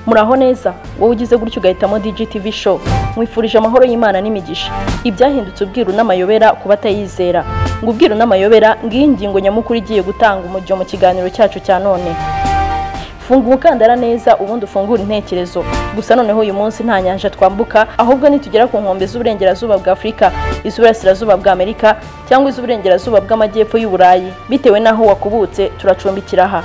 Muraho neza, wowe ugize gutyo ugahitamo DGTV Show. Mwifurije amahoro y'Imana n'imigisha. Ibyahindutse ubwiru n'amayobera ku batayizera. Ngo ubwiru n'amayobera, ngiyi ingingo nyamukuru igiye gutanga umujyo mu kiganiro cyacu cya none. Funga umukandara neza ubundi ufungure intekerezo. Gusa noneho uyu munsi nta nyanja twambuka, ahubwo nitugera ku nkombe z'uburengerazuba bwa Afurika, iz'uburasirazuba bwa Amerika cyangwa iz'uburengerazuba bw'amajyepfo y'u Burayi, bitewe n'aho wakubutse turacumbikira aha.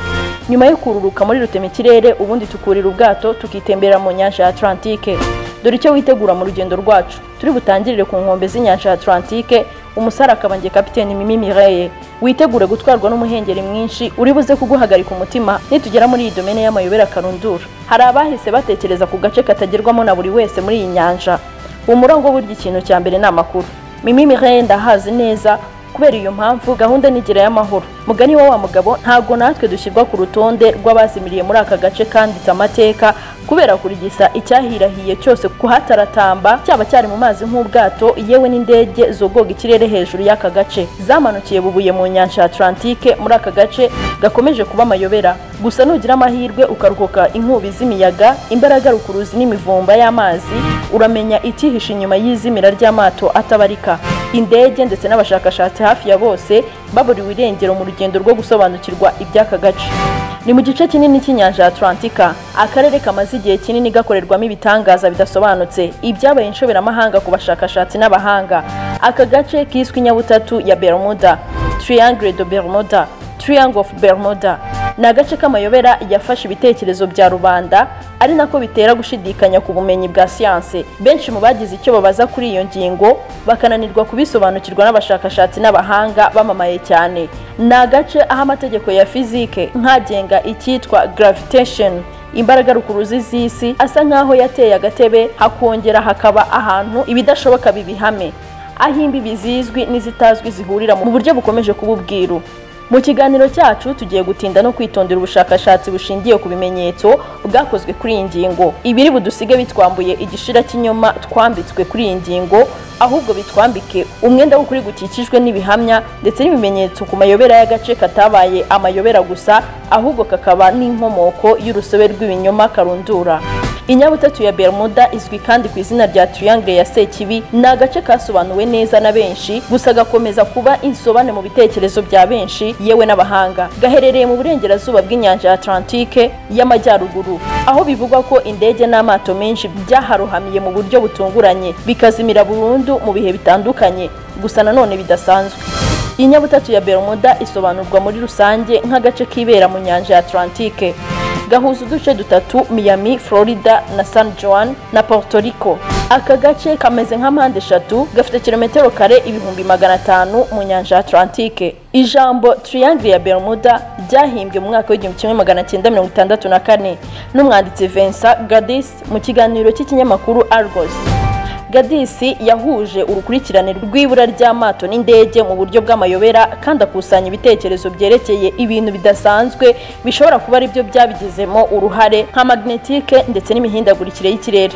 Nyuma yo kururuka muri rutemikirere ubundi tukurira ubwato tukitembera mu nyanja ya Atlantique. Dore icyo witegura mu rugendo rwacu. Turi butangirire ku nkombe z'inyanja ya Atlantique, umusare akaba nge Kapiteni Mimi Mireille. Witegure gutwarwa n'umuhengeri mwinshi uri buze kuguhagarika umutima nitugera muri iyi domene y'amayobera karundura. Hari abahise batekereza ku gace katagerwamo na buri wese muri iyi nyanja. Umurongo burya ikintu cya mbere ni amakuru. Mimi Mireille ndahazi neza, kubera iyo mpamvu gahunda nigera y'amahoro. Mugani wa mugabo, ntago natwe dushyirwa ku rutonde rw'abazimiriye muri aka gace kanditse amateka kubera kurigisa icyahirahiye cyose kuhataratamba, cyaba cyari mu mazi nk'ubwato, yewe n'indege zogoga ikirere hejuru y'aka gace zamanukiye bubuye mu nyanja Atlantique. Muri aka gace gakomeje kuba amayobera. Gusa nugira amahirwe ukarukoka inkubi z'imiyaga, imbaraga rukuruzi n'imivumba y'amazi, uramenya icyihishe inyuma y'izimira ry'amato atabarika. Indege ndetse n'abashakashatsi hafi ya bose baburiwe irengero mu rugendo rwo gusobanukirwa iby'aka gace. Ni mu gice kinini cy'inyanja ya Atlantika, akarere kamaze igihe kinini gakorerwamo ibitangaza bidasobanutse, ibyabaye inshoberamahanga ku bashakashatsi n'abahanga. Aka gace kiswe inyabutatu ya Bermuda, Triangle de Bermuda, Triangle of Bermuda. Ni agace k'amayobera yafashe ibitekerezo bya rubanda, ari nako bitera gushidikanya ku bumenyi bwa siyanse. Benshi mu bagize icyo babaza kuri iyo ngingo bakananirwa kubisobanukirwa n'abashakashatsi n'abahanga bamamaye cyane. Ni agace aho amategeko ya fizike nkagenga icyitwa gravitation, imbaraga rukuruzi z'isi, asa nkaho yateye agatebe, hakongera hakaba ahantu ibidashoboka bibihame, aho imbibi zizwi n'izitazwi zihurira mu buryo bukomeje kuba ubwiru. Mu kiganiro cyacu tugiye gutinda no kwitondera ubushakashatsi bushingiye ku bimenyetso bwakozwe kuri iyi ngingo. Ibiri budusige bitwambuye igishira cy'inyoma twambitswe kuri iyi ngingo, ahubwo bitwambike umwenda w'ukuri gukikijwe n'ibihamya ndetse n'ibimenyetso ku mayobera y'agace katabaye amayobera gusa, ahubwo kakaba n'inkomoko y'urusobe rw'ibinyoma karundura. Inyabutatu ya Bermuda izwi kandi ku izina rya Triangle ya Sekibi, ni agace kasobanuwe neza na benshi, gusa gakomeza kuba insobane mu bitekerezo bya benshi yewe n'abahanga. Gaherereye mu burengerazuba bw'inyanja ya Atlantique y'amajyaruguru, aho bivugwa ko indege n'amato menshi byaharohamiye mu buryo butunguranye, bikazimira burundu mu bihe bitandukanye, gusa nanone bidasanzwe. Inyabutatu ya Bermuda isobanurwa muri rusange nk'agace kibera mu nyanja ya Atlantique, gahuza uduce dutatu, Miami, Florida na San Juan na Puerto Rico. Aka gace kameze nka mpande eshatu, gafite kilometero kare 500,000 mu nyanja Atlantique. Ijambo Triangle ya Bermuda ryahimbwe mu mwaka w'1964 n'umwanditsi Vincent Gaddis mu kiganiro cy'ikinyamakuru Argos. Gaddis yahuje urukurikirane rw'ibura ry'amato n'indege mu buryo bw'amayobera, kandi akusanya ibitekerezo byerekeye ibintu bidasanzwe bishobora kuba ari byo byabigizemo uruhare, nka magnetike ndetse n'imihindagurikire y'ikirere.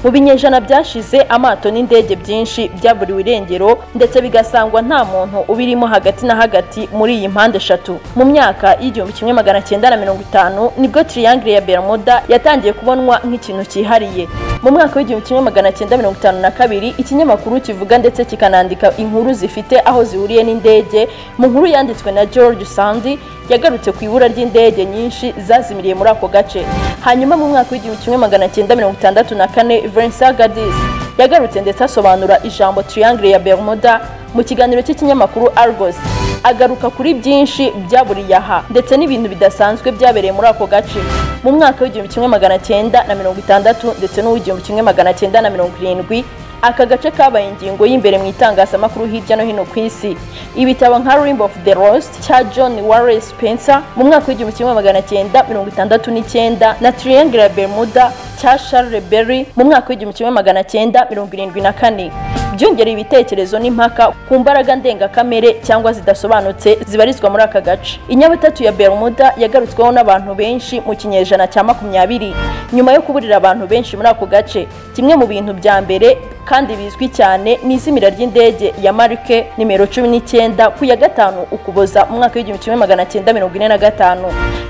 Mu binyejana byashize, amato n'indege byinshi byaburiwe irengero ndetse bigasangwa nta muntu ubirimo hagati na hagati muri iyi mpande eshatu. Mu myaka y'1950 nibwo Triangle ya Bermuda yatangiye kubonwa nk'ikintu cyihariye. Mu mwaka w'1952 ikinyamakuru kivuga ndetse kikanandika inkuru zifite aho zihuriye n'indege, mu nkuru yanditswe na George Sandy yagarutse ku ibura ry'indege nyinshi zazimiriye muri ako gace. Hanyuma mu mwaka w'1964 Vincent Gaddis yagarutse ndetse asobanura ijambo Triangle ya Bermuda mu kiganiro cy'ikinyamakuru Argos, agaruka kuri byinshi byaburiye aha ndetse n'ibintu bidasanzwe byabereye muri ako gace. Mu mwaka w'1960 ndetse n'uw'1970 aka gace kabaye ingingo y'imbere mu itangazamakuru hirya no hino ku isi. Ibitabo nka Limb of the Lost cya John Warren Spencer mu mwaka w'1969 na Triangle ya Bermuda cya Charles Berry mu mwaka w'1974 byongereye ibitekerezo n'impaka ku mbaraga ndengakamere cyangwa zidasobanutse zibarizwa muri aka gace. Inyabutatu ya Bermuda yagarutsweho n'abantu benshi mu kinyejana cya 20 nyuma yo kuburira abantu benshi muri ako gace. Kimwe mu bintu bya mbere kandi bizwi cyane ni izimira ry'indege ya Marike nimero 19 ku ya 5 Ukuboza mu mwaka w'1945.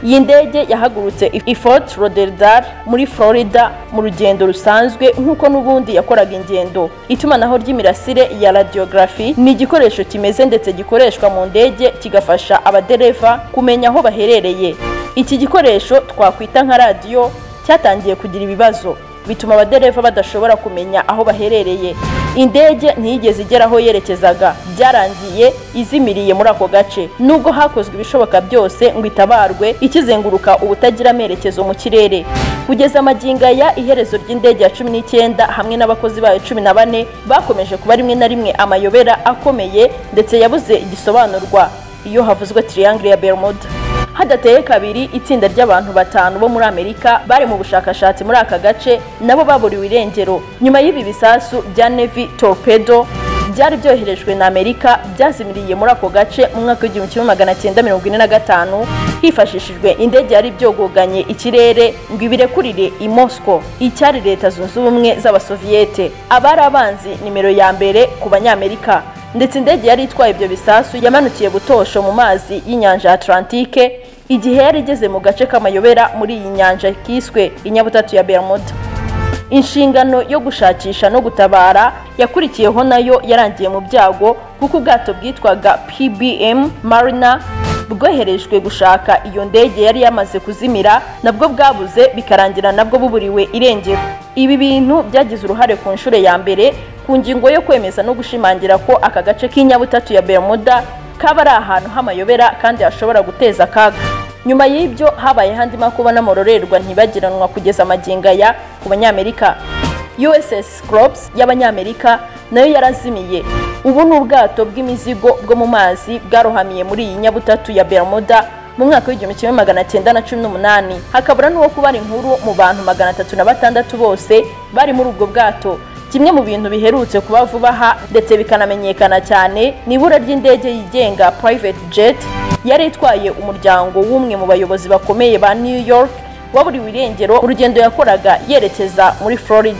Iyi ndege yahagurutse i Fort Lauderdale muri Florida mu rugendo rusanzwe nk'uko n'ubundi yakoraga ingendo. Itumanaho ry'imirasire ya radiography ni igikoresho kimeze ndetse gikoreshwa mu ndege kigafasha abadereva kumenya aho baherereye. Iki gikoresho twakwita nka radiyo cyatangiye kugira ibibazo bituma abadereva badashobora kumenya aho baherereye. Indege ntiyigeze igera aho yerekezaga, byarangiye izimiriye muri ako gace. Nubwo hakozwe ibishoboka byose ngo itabarwe, ikizenguruka ubutagira amerekezo mu kirere. Kugeza magingo aya, iherezo ry'indege ya 19 hamwe n'abakozi bayo 14 bakomeje kuba rimwe na rimwe amayobera akomeye ndetse yabuze igisobanurwa iyo havuzwe Triangle ya Bermuda. Hadateye kabiri, itsinda ry'abantu 5 bo muri Amerika bari mu bushakashatsi muri aka gace nabo baburiwe irengero nyuma y'ibi bisasu bya Navy torpedo byari byoherejwe na Amerika byazimiriye muri ako gace mu mwaka w'1945 hifashishijwe indege yari byogoganye ikirere ngo ibirekurire i Moscow icyari Leta Zunze Ubumwe z'Abasoviyete, abari abanzi nimero ya mbere ku Banyamerika. Ndetse indege yari itwaye ibyo bisasu yamanukiye butosho mu mazi y'inyanja Atlantike igihe yari igeze mu gace k'amayobera muri iyi nyanja kiswe inyabutatu ya Bermuda. Inshingano yo gushakisha no gutabara yakurikiyeho nayo yarangiye mu byago kuko ubwato bwitwaga PBM Mariner bwoherejwe gushaka iyo ndege yari yamaze kuzimira nabwo bwabuze, bikarangira nabwo buburiwe irengero. Ibi bintu byagize uruhare ku nshuro ya mbere ku ngingo yo kwemeza no gushimangira ko aka gace k'inyabutatu ya Bermuda kaba ari ahantu h'amayobera kandi hashobora guteza akaga. Nyuma y'ibyo habaye handi makuba n'amororerwa ntibagiranwa kugeza magingo aya ku Banyamerika. USS Crops y'Abanyamerika nayo yarazimiye. Ubu ni ubwato bw'imizigo bwo mu mazi bwarohamiye muri iyi nyabutatu ya Bermuda mu mwaka w'1918, hakabura n'uwo kubara inkuru mu bantu 306 bose bari muri ubwo bwato. Kimwe mu bintu biherutse kuba vuba aha ndetse bikanamenyekana cyane ni ibura ry'indege yigenga private jet yari itwaye umuryango w'umwe mu bayobozi bakomeye ba New York waburiwe irengero urugendo yakoraga yerekeza muri Florida.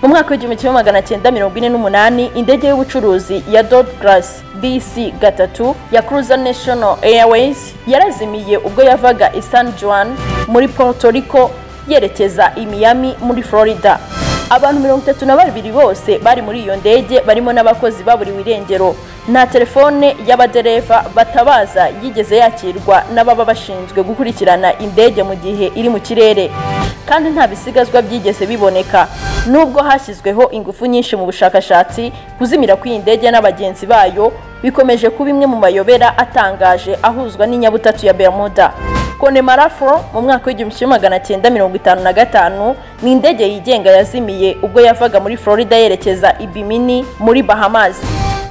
Mu mwaka w'1948 indege y'ubucuruzi ya Douglas DC-3 ya Cruiser National Airways yarazimiye ubwo yavaga i San Juan muri Puerto Rico yerekeza i Miami muri Florida. Abantu 32 bose bari muri iyo ndege barimo n'abakozi baburiwe irengero. Nta telefone y'abadereva batabaza yigeze yakirwa n'ababa bashinzwe gukurikirana indege mu gihe iri mu kirere, kandi nta bisigazwa byigeze biboneka. Nubwo hashyizweho ingufu nyinshi mu bushakashatsi, kuzimira kw'iyi ndege n'abagenzi bayo bikomeje kuba imwe mu mayobera atangaje ahuzwa n'inyabutatu ya Bermuda. Connemara 4 mu mwaka w'1955 ni indege yigenga yazimiye ubwo yavaga muri Florida yerekeza i Bimini muri Bahamas.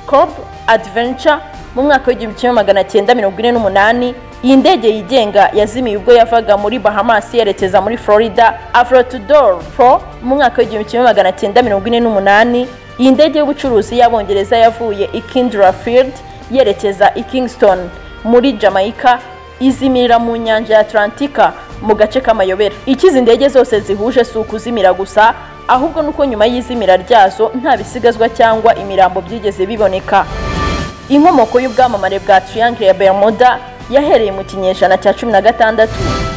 Cobb Adventure mu mwaka w'1948 iyi ndege yigenga yazimiye ubwo yavaga muri Bahamas yerekeza muri Florida. Avro-Tudor 4 mu mwaka w'1948 iyi ndege y'ubucuruzi y'Abongereza yavuye i Kindra Field yerekeza i Kingston muri Jamaica izimirira mu nyanja ya Atlantika mu gace k'amayobera. Ikizi ndege zose zihuje si ukuzimira gusa, ahubwo nuko nyuma y'izimira ryazo nta bisigazwa cyangwa imirambo byigeze biboneka. Inkomoko y'ubwamamare bwa Triangle ya Bermuda yahereye mu kinyejana cya 16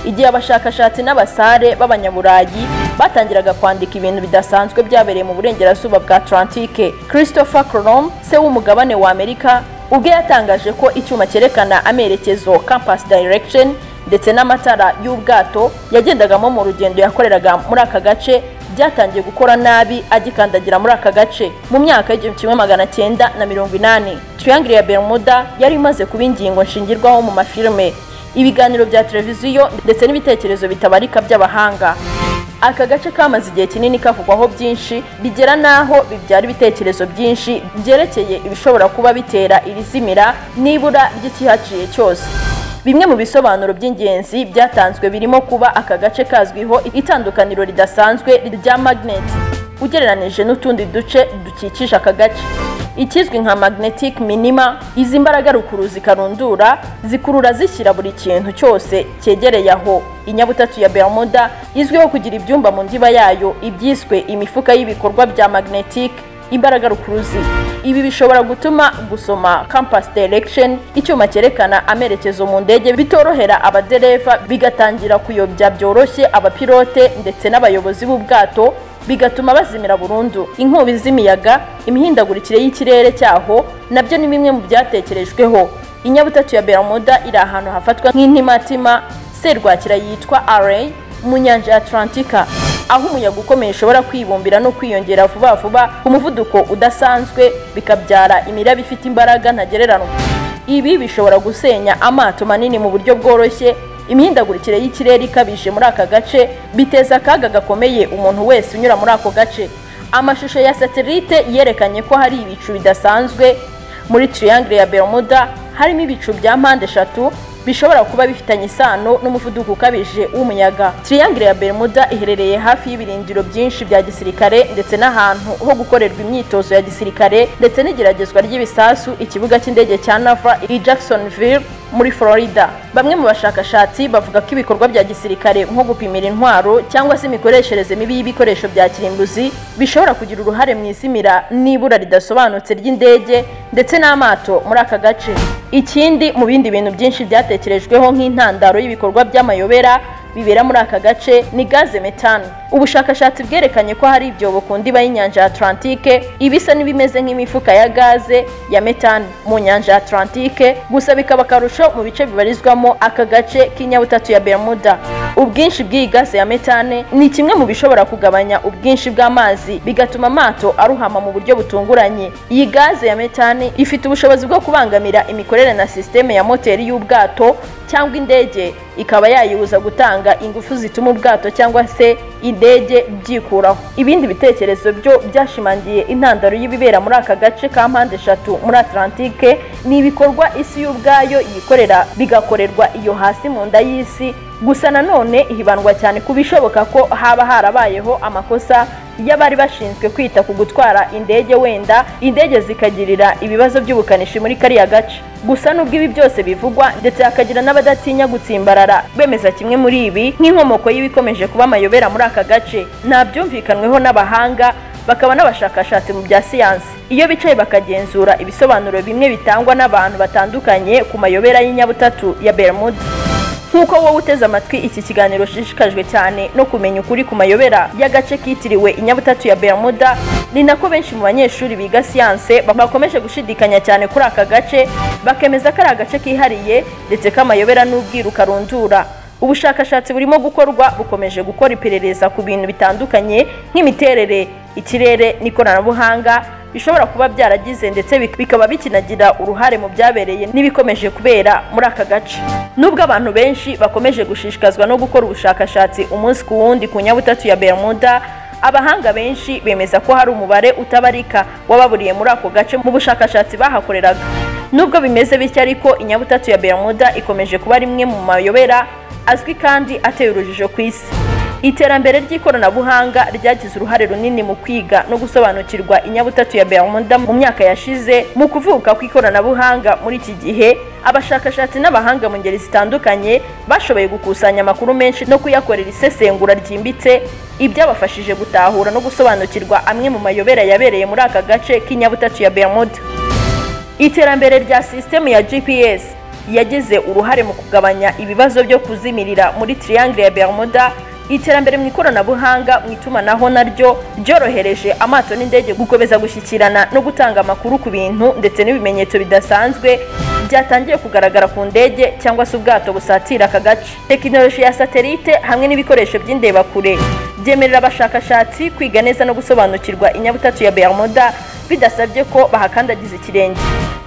igihe abashakashatsi n'abasare b'abanyaburayi batangiraga kwandika ibintu bidasanzwe byabereye mu burengerazuba bwa Atlantique. Christopher Columbus, se w'umugabane wa Amerika, ubwe yatangaje ko icyuma cyerekana amerekezo compass direction ndetse n'amatara y'ubwato yagendagamo mu rugendo yakoreraga muri aka gace byatangiye gukora nabi agikandagira muri aka gace mu myaka y'1980. Triangle ya Bermuda yari imaze kuba ingingo nshingirwaho mu mafilme, ibiganiro bya televiziyo ndetse n'ibitekerezo bitabarika by'abahanga. Aka gace kamaze igihe kinini kavugwaho byinshi bigera naho bibyara ibitekerezo byinshi byerekeye ibishobora kuba bitera iri zimira n'ibura ry'ikihaciye cyose. Bimwe mu bisobanuro by'ingenzi byatanzwe birimo kuba aka gace kazwiho itandukaniro ridasanzwe rya magnet ugereranije n'utundi duce dukikije aka gace, ikizwi nka magnetic minima. Izi mbaraga rukuruzi karundura zikurura zishyira buri kintu cyose cyegereye aho. Inyabutatu ya Bermuda izwiho kugira ibyumba mu ndiba yayo ibyiswe imifuka y'ibikorwa bya magnetic Imbaraga rukuruzi. Ibi bishobora gutuma gusoma compass direction, icyuma cyerekana amerekezo mu ndege, bitorohera abadereva, bigatangira kuyobya byoroshye abapilote ndetse n'abayobozi b'ubwato, bigatuma bazimira burundu. Inkubi z'imiyaga, imihindagurikire y'ikirere cyaho nabyo ni bimwe mu byatekerejweho. Inyabutatu ya Bermuda iri ahantu hafatwa nk'intimatima serwakira yitwa Array mu nyanja ya Atlantika, aho umuyaga ukomeye ushobora kwibumbira no kwiyongera vuba vuba ku muvuduko udasanzwe, bikabyara imiraba ifite imbaraga ntagereranywa. Ibi bishobora gusenya amato manini mu buryo bworoshye. Imihindagurikire y'ikirere ikabije muri aka gace biteza akaga gakomeye umuntu wese unyura muri ako gace. Amashusho ya satelite yerekanye ko hari ibicu bidasanzwe muri Triangle ya Bermuda, harimo ibicu bya mpande eshatu bishobora kuba bifitanye isano n'umuvuduko ukabije w'umuyaga. Triangle ya Bermuda iherereye hafi y'ibirindiro byinshi bya gisirikare ndetse n'ahantu ho gukorerwa imyitozo ya gisirikare ndetse n'igeragezwa ry'ibisasu, ikibuga cy'indege cya Nava i Jacksonville muri Florida. Bamwe mu bashakashatsi bavuga ko ibikorwa bya gisirikare nko gupimira intwaro cyangwa se imikoreshereze mibi y'ibikoresho bya kirimbuzi bishobora kugira uruhare mu izimira n'ibura ridasobanutse ry'indege ndetse n'amato muri aka gace. Ikindi mu bindi bintu byinshi byatekerejweho nk'intandaro y'ibikorwa by'amayobera bibera muri aka gace ni gaze methane. Ubushakashatsi bwerekanye ko hari ibyobo ku ndiba y'inyanja ya Atlantique ibisa n'ibimeze nk'imifuka ya gaze ya methane mu nyanja ya Atlantique, gusa bikaba akarusho mu bice bibarizwamo aka gace k'inyabutatu ya Bermuda. Ubwinshi bw'iyi gaze ya methane ni kimwe mu bishobora kugabanya ubwinshi bw'amazi, bigatuma amato aruhama mu buryo butunguranye. Iyi gaze ya methane ifite ubushobozi bwo kubangamira imikorere na sisiteme ya moteri y'ubwato cyangwa indege, ikaba yayibuza gutanga ingufu zituma ubwato cyangwa se indege byikuraho. Ibindi bitekerezo byo byashimangiye intandaro y'ibibera muri aka gace ka mpande eshatu muri Atlantique ni ibikorwa isi y'ubwayo yikorera, bigakorerwa iyo hasi mu nda y'isi. Gusa nanone hibandwa cyane ku bishoboka ko haba harabayeho amakosa y'abari bashinzwe kwita ku gutwara indege, wenda indege zikagirira ibibazo by'ubukanishi muri kariya gace. Gusa nubwo ibi byose bivugwa ndetse hakagira n'abadatinya gutsimbarara bemeza kimwe muri ibi nk'inkomoko y'ibikomeje kuba amayobera muri aka gace, nta byumvikanweho n'abahanga bakaba n'abashakashatsi mu bya siyansi. Iyo bicaye bakagenzura ibisobanuro bimwe bitangwa n'abantu batandukanye ku mayobera y'inyabutatu ya Bermuda. Nk'uko wowe uteze amatwi iki kiganiro ushishikajwe cyane no kumenya ukuri ku mayobera y'agace kitiriwe inyabutatu ya Bermuda, ni nako benshi mu banyeshuri biga siyanse bakomeje gushidikanya cyane kuri aka gace, bakemeza ko ari agace kihariye ndetse k'amayobera n'ubwiru karundura. Ubushakashatsi burimo gukorwa bukomeje gukora iperereza ku bintu bitandukanye nk'imiterere, ikirere n'ikoranabuhanga bishobora kuba byaragize ndetse bikaba bikinagira uruhare mu byabereye n'ibikomeje kubera muri aka gace. Nubwo abantu benshi bakomeje gushishikazwa no gukora ubushakashatsi umunsi ku wundi ku nyabutatu ya Bermuda, abahanga benshi bemeza ko hari umubare utabarika wababuriye muri ako gace mu bushakashatsi bahakoreraga. Nubwo bimeze bityo ariko, inyabutatu ya Bermuda ikomeje kuba rimwe mu mayobera azwi kandi ateye urujijo ku isi. Iterambere ry'ikoranabuhanga ryagize uruhare runini mu kwiga no gusobanukirwa inyabutatu ya Bermuda mu myaka yashize. Mu kuvuka kw'ikoranabuhanga muri iki gihe, abashakashatsi n'abahanga mu ngeri zitandukanye bashoboye gukusanya amakuru menshi no kuyakorera isesengura ryimbitse, ibyabafashije gutahura no gusobanukirwa amwe mu mayobera yabereye muri aka gace k'inyabutatu ya Bermuda. Iterambere rya sisitemu ya GPS yagize uruhare mu kugabanya ibibazo byo kuzimirira muri Triangle ya Bermuda. Iterambere mu ikoranabuhanga mu itumanaho naryo ryorohereje amato n'indege gukomeza gushyikirana no gutanga amakuru ku bintu ndetse n'ibimenyetso bidasanzwe byatangiye kugaragara ku ndege cyangwa se ubwato busatira aka gace. Tekinoloji ya satelite hamwe n'ibikoresho by'indebakure byemerera abashakashatsi kwiga neza no gusobanukirwa inyabutatu ya Bermuda bidasabye ko bahakandagiza ikirenge.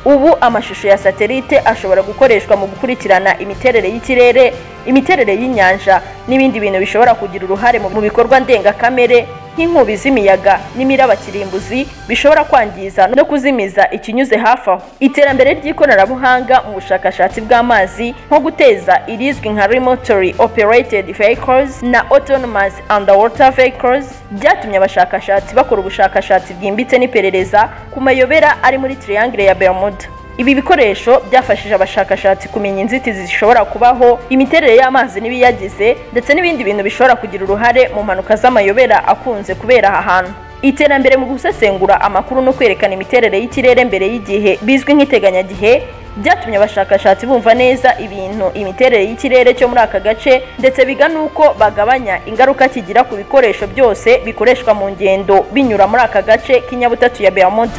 Ubu amashusho ya satelite ashobora gukoreshwa mu gukurikirana imiterere y'ikirere, imiterere y'inyanja n'ibindi bintu bishobora kugira uruhare mu bikorwa ndengakamere nk'inkubi z'imiyaga n'imiraba kirimbuzi bishobora kwangiza no kuzimiza ikinyuze hafi aho. Iterambere ry'ikoranabuhanga mu bushakashatsi bw'amazi nko guteza irizwi nka remotely operated vehicles na autonomous underwater vehicles byatumye abashakashatsi bakora ubushakashatsi bwimbitse n'iperereza ku mayobera ari muri Triangle ya Bermuda. Ibi bikoresho byafashije abashakashatsi kumenya inzitizi zishobora kubaho, imiterere y'amazi n'ibiyagize ndetse n'ibindi bintu bishobora kugira uruhare mu mpanuka z'amayobera akunze kubera aha hantu. Iterambere mu gusesengura amakuru no kwerekana imiterere y'ikirere mbere y'igihe bizwi nk'iteganyagihe byatumye abashakashatsi bumva neza ibintu imiterere y'ikirere cyo muri aka gace, ndetse biga nuko bagabanya ingaruka kigira ku bikoresho byose bikoreshwa mu ngendo binyura muri aka gace k'inyabutatu ya Bermuda.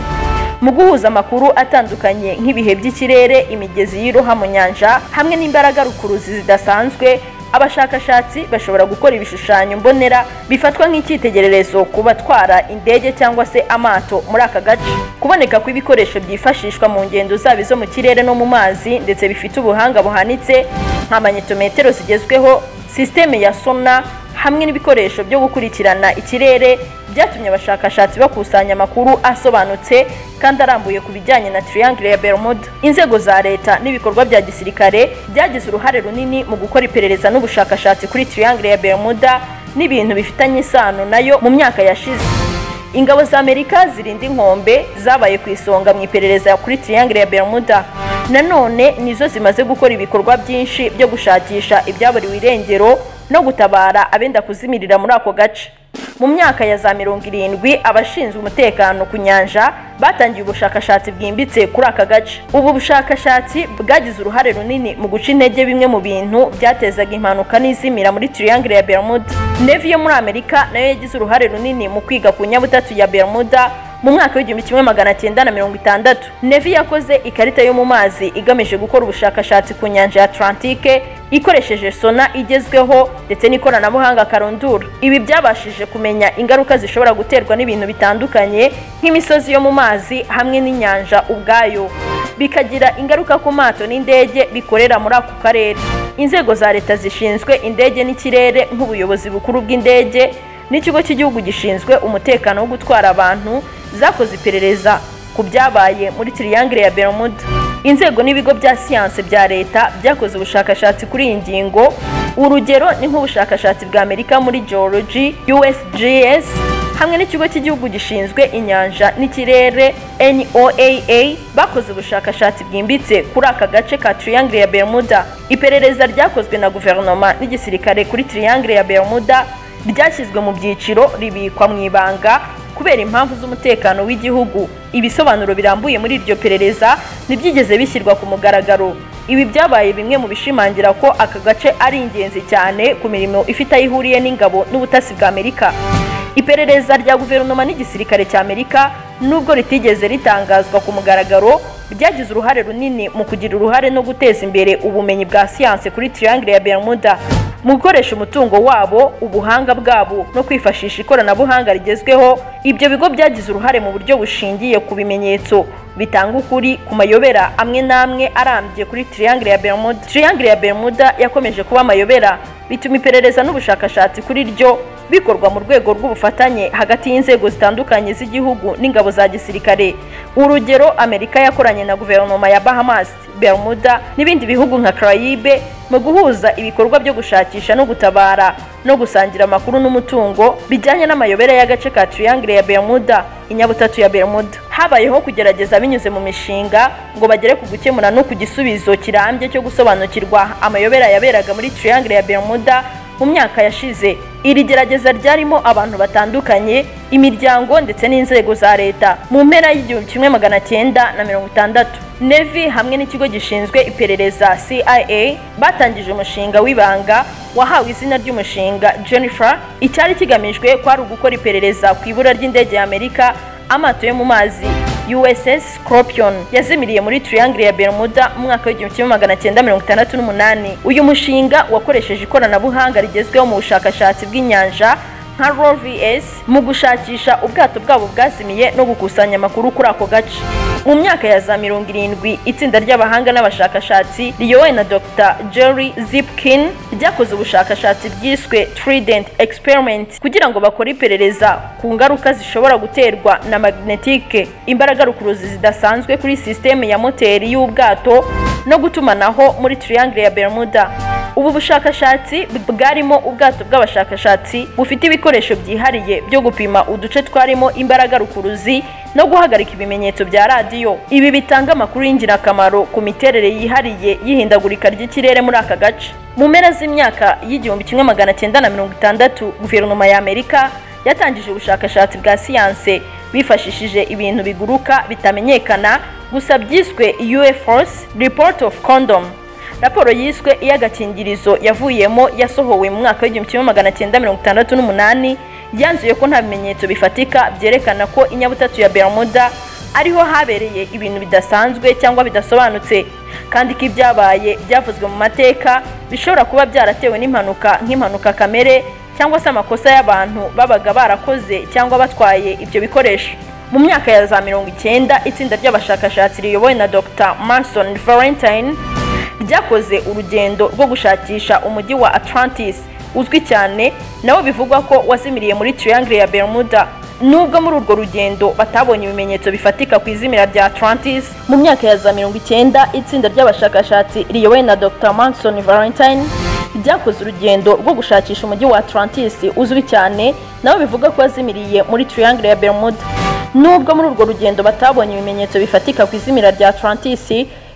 Mu guhuza amakuru atandukanye nk'ibihe by'ikirere, imigezi y'iroha mu nyanja hamwe n'imbaraga rukuruzi zidasanzwe, abashakashatsi bashobora gukora ibishushanyo mbonera bifatwa nk'icyitegererezo ku batwara indege cyangwa se amato muri aka gace. Kuboneka kw'ibikoresho byifashishwa mu ngendo zaba izo mu kirere no mu mazi ndetse bifite ubuhanga buhanitse nka manyetometero zigezweho, sisiteme ya sona hamwe n'ibikoresho byo gukurikirana ikirere byatumye abashakashatsi bakusanya amakuru asobanutse kandi arambuye ku bijyanye na Triangle ya Bermuda. Inzego za leta n'ibikorwa bya gisirikare byagize uruhare runini mu gukora iperereza n'ubushakashatsi kuri Triangle ya Bermuda n'ibintu bifitanye isano nayo mu myaka yashize. Ingabo za Amerika zirinda inkombe zabaye ku isonga mu iperereza kuri Triangle ya Bermuda. Nanone nizo zimaze gukora ibikorwa byinshi byo gushakisha ibyaburiwe irengero no gutabara abenda kuzimirira muri ako gace. Mu myaka ya za 70 abashinzwe umutekano ku nyanja batangiye ubushakashatsi bwimbitse kuri aka gace. Ubu bushakashatsi bwagize uruhare runini mu guca intege bimwe mu bintu byatezaga impanuka n'izimira muri Triangle ya Bermuda. Navy yo muri Amerika nayo yagize uruhare runini mu kwiga ku nyabutatu ya Bermuda mu mwaka w'1960. Navy yakoze ikarita yo mu mazi igamije gukora ubushakashatsi ku nyanja ya Atlantique ikoresheje sona igezweho ndetse n'ikoranabuhanga karundura. Ibi byabashije kumenya ingaruka zishobora guterwa n'ibintu bitandukanye nk'imisozi yo mu mazi hamwe n'inyanja ubwayo, bikagira ingaruka ku mato n'indege bikorera muri ako karere. Inzego za leta zishinzwe indege n'ikirere nk'ubuyobozi bukuru bw'indege n'ikigo cy'igihugu gishinzwe umutekano wo gutwara abantu zakoze iperereza ku byabaye muri Triangle ya Bermuda. Inzego n'ibigo bya siyanse bya leta byakoze ubushakashatsi kuri iyi ngingo. Urugero ni nk'ubushakashatsi bwa Amerika muri Geology USGS hamwe n'ikigo cy'igihugu gishinzwe inyanja n'ikirere NOAA bakoze ubushakashatsi bwimbitse kuri aka gace ka Triangle ya Bermuda. Iperereza ryakozwe na guverinoma n'igisirikare kuri Triangle ya Bermuda ryashyizwe mu byiciro ribikwa mu ibanga kubera impamvu z'umutekano w'igihugu. Ibisobanuro birambuye muri iryo perereza ntibyigeze bishyirwa ku mugaragaro. Ibi byabaye bimwe mu bishimangira ko aka gace ari ingenzi cyane ku mirimo ifite aho ihuriye n'ingabo n'ubutasi bwa Amerika. Iperereza rya guverinoma n'igisirikare cya Amerika nubwo ritigeze ritangazwa ku mugaragaro, ryagize uruhare runini mu kugira uruhare no guteza imbere ubumenyi bwa siyanse kuri Triangle ya Bermuda. Mu gukoresha umutungo wabo, ubuhanga bwabo no kwifashisha ikoranabuhanga rigezweho, ibyo bigo byagize uruhare mu buryo bushingiye ku bimenyetso bitanga ukuri ku mayobera amwe n'amwe arambye kuri Triangle ya Bermuda. Triangle ya Bermuda yakomeje kuba amayobera, bituma iperereza n'ubushakashatsi kuri ryo bikorwa mu rwego rw'ubufatanye hagati y'inzego zitandukanye z'igihugu n'ingabo za gisirikare. Urugero, Amerika yakoranye na guverinoma ya Bahamas, Bermuda n'ibindi bihugu nka Caraïbe mu guhuza ibikorwa byo gushakisha no gutabara no gusangira amakuru n'umutungo bijyanye n'amayobera y'agace ka Triangle ya Bermuda, inyabutatu ya Bermuda. Habayeho kugerageza binyuze mu mishinga ngo bagere ku gukemura no ku gisubizo kirambye cyo gusobanukirwa amayobera yaberaga muri Triangle ya Bermuda mu myaka yashize. Iri gerageza ryarimo abantu batandukanye, imiryango ndetse n'inzego za leta. Mu mpera y'1960, Navy hamwe n'ikigo gishinzwe iperereza CIA batangije umushinga w'ibanga wahawe izina ry'umushinga Jennifer. Icyari kigamijwe kwari ugukora iperereza ku ibura ry'indege ya Amerika, amato yo mu mazi USS Scorpion yazimiriye muri Triangle ya Bermuda mu mwaka w'1968. Uyu mushinga wakoresheje ikoranabuhanga rigezweho mu bushakashatsi bw'inyanja nka ROVS mu gushakisha ubwato bwabo bwazimiye no gukusanya amakuru kuri ako gace. Mu myaka ya za 70, itsinda ry'abahanga n'abashakashatsi riyobowe na Dr. Jerry Zipkin ryakoze ubushakashatsi bwiswe Trident Experiment kugira ngo bakore iperereza ku ngaruka zishobora guterwa na magnetike, imbaraga rukuruzi zidasanzwe kuri sisiteme ya moteri y'ubwato no gutumanaho muri Triangle ya Bermuda. Ubu bushakashatsi bwarimo ubwato bw'abashakashatsi bufite ibikoresho byihariye byo gupima uduce twarimo imbaraga rukuruzi no guhagarika ibimenyetso bya radiyo. Ibi bitanga amakuru y'ingirakamaro ku miterere yihariye y'ihindagurika ry'ikirere muri aka gace. Mu mpera z'imyaka y'1960, guverinoma ya Amerika yatangije ubushakashatsi bwa siyanse bifashishije ibintu biguruka bitamenyekana gusa byiswe UFOs Report of Condom. Raporo yiswe iy'agakingirizo yavuyemo yasohowe mu mwaka w'1968 yanzuye ko nta bimenyetso bifatika byerekana ko inyabutatu ya Bermuda ariho habereye ibintu bidasanzwe cyangwa bidasobanutse, kandi ko ibyabaye byavuzwe mu mateka bishobora kuba byaratewe n'impanuka nk'impanuka kamere cyangwa se amakosa y'abantu babaga barakoze cyangwa batwaye ibyo bikoresho. Mu myaka ya za 90 itsinda ry'abashakashatsi riyobowe na Dr. Manson Valentine ryakoze urugendo rwo gushakisha umujyi wa Atlantis uzwi cyane, nawo bivugwa ko wazimiriye muri Triangle ya Bermuda. Nubwo muri urwo rugendo batabonye ibimenyetso bifatika ku izimira rya Atlantis, mu myaka ya za 90 itsinda ry'abashakashatsi riyobowe na Dr. Manson Valentine ryakoze urugendo rwo gushakisha umujyi wa Atlantis uzwi cyane, nawo bivuga ko wazimiriye muri Triangle ya Bermuda. Nubwo muri urwo rugendo batabonye ibimenyetso bifatika ku izimira rya Atlantis,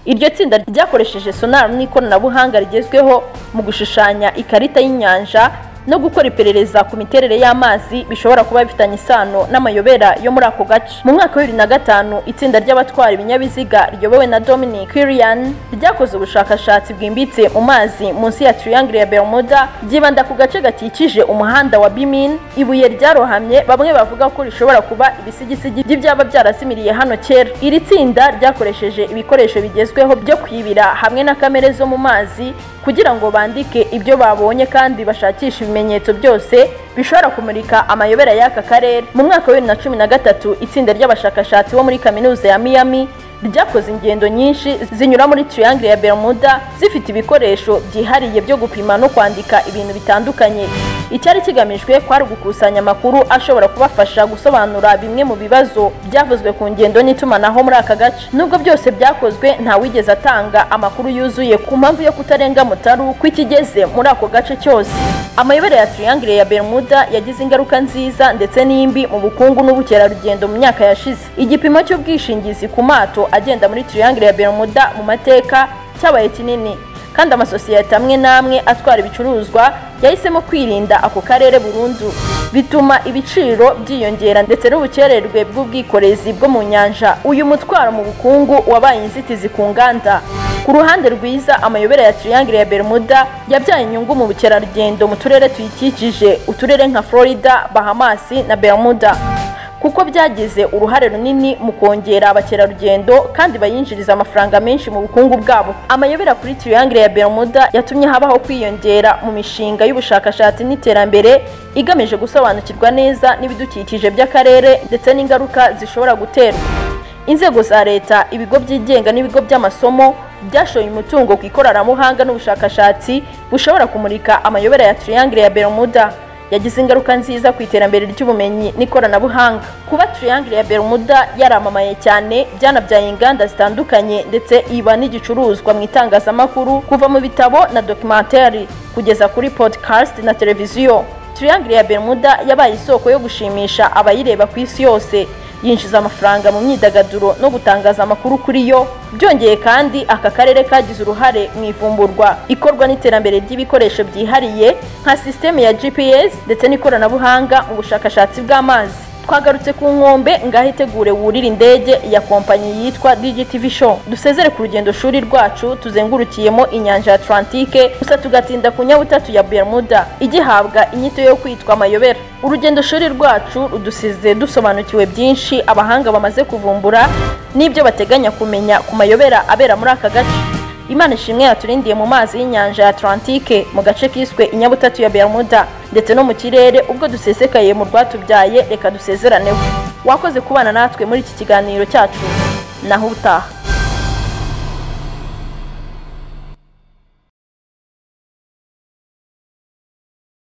iryo tsinda ryakoresheje sonar n'ikoranabuhanga rigezweho mu gushushanya ikarita y'inyanja no gukora iperereza ku miterere y'amazi bishobora kuba bifitanye isano n'amayobera yo muri ako gace. Mu mwaka wa 2005 itsinda ry'abatwara ibinyabiziga riyobowe na Dominic Kirian ryakoze ubushakashatsi bwimbitse mu mazi munsi ya Triangle ya Bermuda, ryibanda ku gace gakikije umuhanda wa Bimin, ibuye ryarohamye bamwe bavuga ko rishobora kuba ibisigisigi by'ibyaba byarasimiriye hano kera. Iri tsinda ryakoresheje ibikoresho bigezweho byo kwibira hamwe na kamere zo mu mazi kugira ngo bandike ibyo babonye kandi bashakishe ibimenyetso byose bishobora kumurika amayobera y'aka karere. Mu mwaka wa 2013 itsinda ry'abashakashatsi bo muri kaminuza ya Miami ryakoze ingendo nyinshi zinyura muri Triangle ya Bermuda zifite ibikoresho byihariye byo gupima no kwandika ibintu bitandukanye. Icyari kigamijwe kwari gukusanya amakuru ashobora kubafasha gusobanura bimwe mu bibazo byavuzwe ku ngendo n'itumanaho muri aka gace. Nubwo byose byakozwe, nta wigeze atanga amakuru yuzuye ku mpamvu yo kutarenga mutaru kw'ikigeze muri ako gace cyose. Amayobera ya Triangle ya Bermuda yagize ingaruka nziza ndetse n'imbi mu bukungu n'ubukerarugendo mu myaka yashize. Igipimo cy'ubwishingizi ku mato agenda muri Triangle ya Bermuda mu mateka cyabaye kinini, kandi amasosiyete amwe n'amwe atwara ibicuruzwa yahisemo kwirinda ako karere burundu, bituma ibiciro byiyongera ndetse n'ubukererwe bw'ubwikorezi bwo mu nyanja. Uyu mutwaro mu bukungu wabaye inzitizi ku nganda. Ku ruhande rwiza, amayobera ya Triangle ya Bermuda yabyaye inyungu mu bukerarugendo mu turere tuyikikije, uturere nka Florida, Bahamas na Bermuda, kuko byagize uruhare runini mu kongera abakerarugendo kandi bayinjiriza amafaranga menshi mu bukungu bwabo. Amayobera kuri Triangle ya Bermuda yatumye habaho kwiyongera mu mishinga y'ubushakashatsi n'iterambere igamije gusobanukirwa neza n'ibidukikije by'akarere ndetse n'ingaruka zishobora guterwa. Inzego za leta, ibigo byigenga n'ibigo by'amasomo byashoye umutungo ku ikoranabuhanga n'ubushakashatsi bushobora kumurika amayobera ya Triangle ya Bermuda. Yagize ingaruka nziza ku iterambere ry'ubumenyi n'ikoranabuhanga. Kuba Triangle ya Bermuda yaramamaye cyane byanabyaye inganda zitandukanye ndetse iba n'igicuruzwa mu itangazamakuru, kuva mu bitabo na documentary kugeza kuri podcast na televiziyo. Triangle ya Bermuda yabaye isoko yo gushimisha abayireba ku isi yose, yinjiza amafaranga mu myidagaduro no gutangaza amakuru kuri yo. Byongeye kandi, aka karere kagize uruhare mu ivumburwa, ikorwa n'iterambere ry'ibikoresho byihariye nka sisiteme ya GPS ndetse n'ikoranabuhanga mu bushakashatsi bw'amazi. Twagarutse ku nkombe, ngaho itegure wurira indege ya kompanyi yitwa DGTV Show. Dusezere ku rugendo shuri rwacu tuzengurukiyemo inyanja ya Atlantique, gusa tugatinda ku nyabutatu ya Bermuda igihabwa inyito yo kwitwa amayobera. Urugendo shuri rwacu rudusize dusobanukiwe byinshi abahanga bamaze kuvumbura n'ibyo bateganya kumenya ku mayobera abera muri aka gace. Imana ishimwe yaturindiye mu mazi y'inyanja ya Atlantique mu gace kiswe inyabutatu ya Bermuda ndetse no mu kirere ubwo dusesekaye mu rwatubyaye. Reka dusezeraneho. Wakoze kubana natwe muri iki kiganiro cyacu, naho utaha.